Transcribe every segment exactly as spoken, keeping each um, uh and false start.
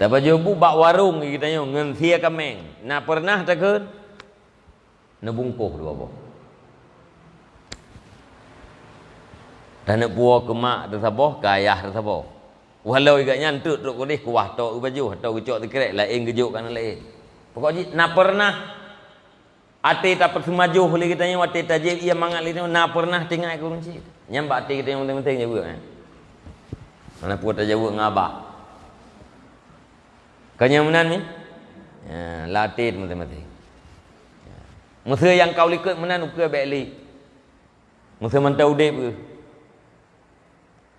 Tapajoh bu bak warong geutanyoe ngon sie kaméng. Na peureunah takheun? Neubungkôh dua boh. Taneuk puwoe keu mak teusaboh, keu ayah teusaboh. Walau gobnyan trok-trok keudeh kuwah tok geupajoh atau geucok sikrek laén geujok kana laén. Pokok jih na peureunah até tapeuseumajoh lé geutanyoe, até tajieb ié mangat lé geutanyoe, na peureunah teuingat keu ureueng chik. Nyan bak até geutanyoe maséng-maséng jaweueb, eh. Mana pue tajaweueb ngon abah. Ka nyang meunan nyoe? Ya, latét maséng-maséng. Ya. Meuseu nyang ka u likot meunan ukeue bék li. Meuseu mantong udeb keuh.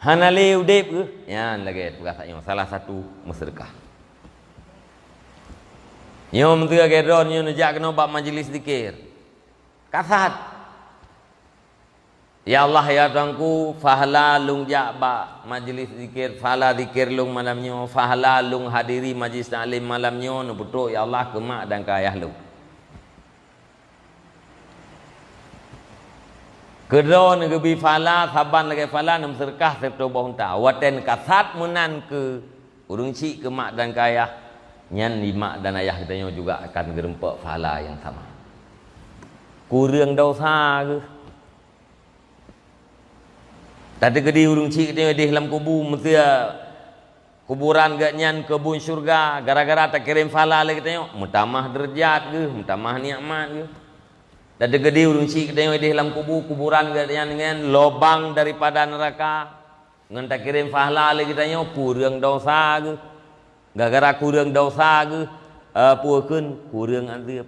Hana lé udeb keuh. Nyan lagée peugah tanyoe salah satu meuseudeukah. Nyoe meuseu lagée droeneuh nyoe neujak keunoe bak majlis zikir. Kasat. Ya Allah, ya Tuhanku, pahala lôn jak bak majlis zikir, pahala zikir lôn malam nyoe, pahala lôn hadiri majlis taklim malam nyoe, neupeutrok, ya Allah, keu mak dan keu ayah lôn. Keudroe neugeubri pahala saban lagée pahala neumeuseudeukah sireutôh boh unta. Watée neukasat meunan keu ureueng chik, keu mak dan keu ayah, nyan di mak dan ayah geutanyoe juga akan geurumpok pahala nyang sama. Kureueng desya geuh. Tateukeudi ureueng chik geutanyoe ideh lam kubu, meuseu kuburan geuh nyan keubon syeuruga, gara-gara takirém pahala lé geutanyoe, meutamah deurajat geuh, meutamah nikmat geuh. Tateukeudi ureueng chik geutanyoe ideh lam kubu, kuburan geuh nyan ngon lobang daripada neuraka, ngon takirém pahala lé geutanyoe, kureueng desya geuh. Gara-gara kureueng desya geuh, eh, peue kheun, kureueng azeub.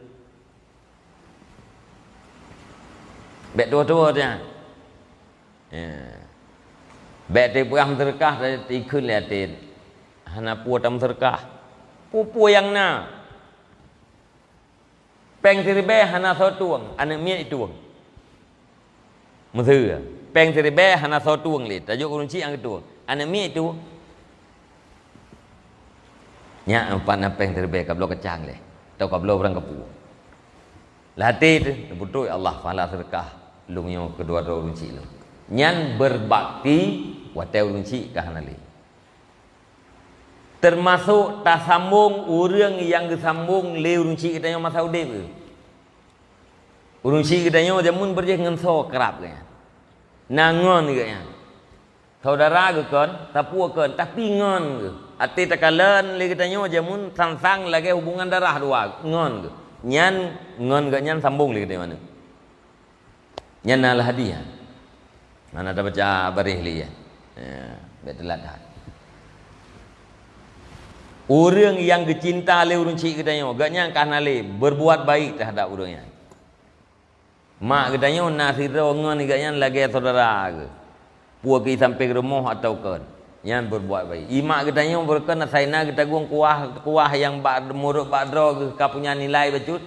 Bék tuwoe-tuwoe nyan. Ya. Bék tapeugah meuseudeukah, ta-, taikheun lé até. Hana pue tameuseudeukah. Peue-peue nyang na. Péng siribée hana soe tueng, aneuëk miet itueng. Meuseu, péng siribée hana soe tueng lé, tajok ureueng chik nyang geutueng. Aneuëk miet itueng. Nyak pat na péng siribée kabloe kacang lé, atau kabloe barang kapeue. Lam até teuh, neupeutrok, "Ya Allah, pahala seudeukah lôn nyoe keudua droe ureueng chik lôn." Nyan beubakti watée ureueng chik ka hana lé. Teumasok tasambong ureueng nyang geusambong lé ureueng chik geutanyoe masa udeb geuh. Ureueng chik geutanyoe jameun beurjéh ngon soe krab geuh nyan. Na ngon geuh nyan. Saudara geuh kon, sapeue kon, tapi ngon geuh. Até takalon lé geutanyoe jameun sang-sang lagée hubungan darah dua, ngon geuh. Nyan ngon geuh nyan sambong lé geutanyoe aneuëk. Nyan na lheueh hadiah. Hana tabaca baréh lé, ya. Ya, bék teulat that. Ureueng nyang geucinta lé ureueng chik geutanyoe, geuh nyan ka hana lé, berbuat baik terhadap ureueng nyan. Mak geutanyoe na sidroe ngon geuh nyan lagée saudara geuh. Peue keu sampéng rumoh atawa kon, nyan berbuat baik. Ié mak geutanyoe beureukan asai na geutagong kuah, kuah nyang bak murot bak droe geuh ka punya nilai bacut,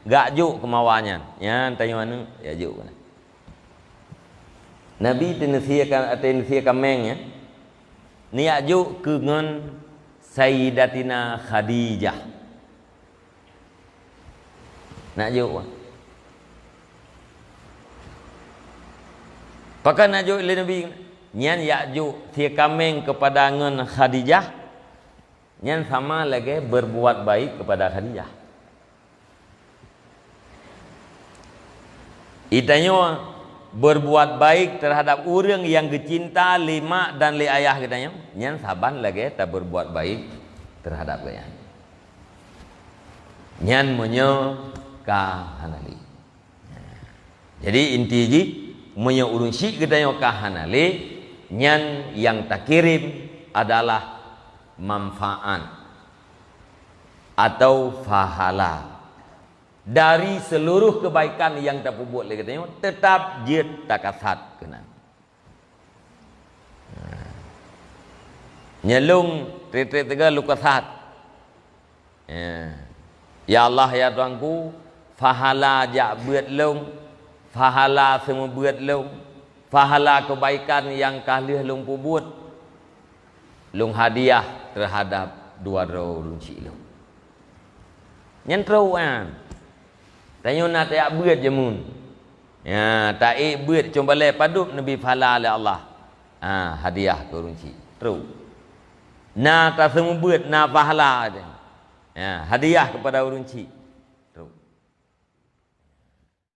gak jok keumawa nyan. Nyan tanyoe aneuëk, ya jok keunan. Nabi teuneusie ka-, teuneusie kaméng nyan, neujak jok keu ngon Sayyidatina Khadijah. Nak jok, wah. Pakon nak jok lé Nabi? Nyan jak jok sie kaméng keupada ngon Khadijah, nyan sama lagée berbuat baik keupada Khadijah. Geutanyoe berbuat baik terhadap ureueng nyang geucinta lé mak dan lé ayah geutanyoe, nyan saban lagée taberbuat baik terhadap geuh nyan. Nyan meunyoe ka hana lé. Jadi, inti jih, meunyoe ureueng chik geutanyoe ka hana lé, nyan nyang takirém adalah manfaat atau pahala dari seluruh kebaikan nyang tapeubuet lé geutanyoe, teutap jeuet takasat keunan. Nyan lôn treb-treb teuga lôn kasat. Ya. Ya Allah, ya Tuhanku, pahala jak beuet lôn, pahala seumeubeuet lôn, pahala keubaikan nyang ka lheueh lôn peubuet, lôn hadiah terhadap dua droe ureueng chik lôn. Nyan trok nyan. Tanyoe na tajak beuet jameun. Ya, taék beuet com balée padub neubi pahala lé Allah. Ha, hadiah keu ureueng chik. Trok. Na taseumeubeuet, na pahala. Ya, hadiah kepada ureuëng chik.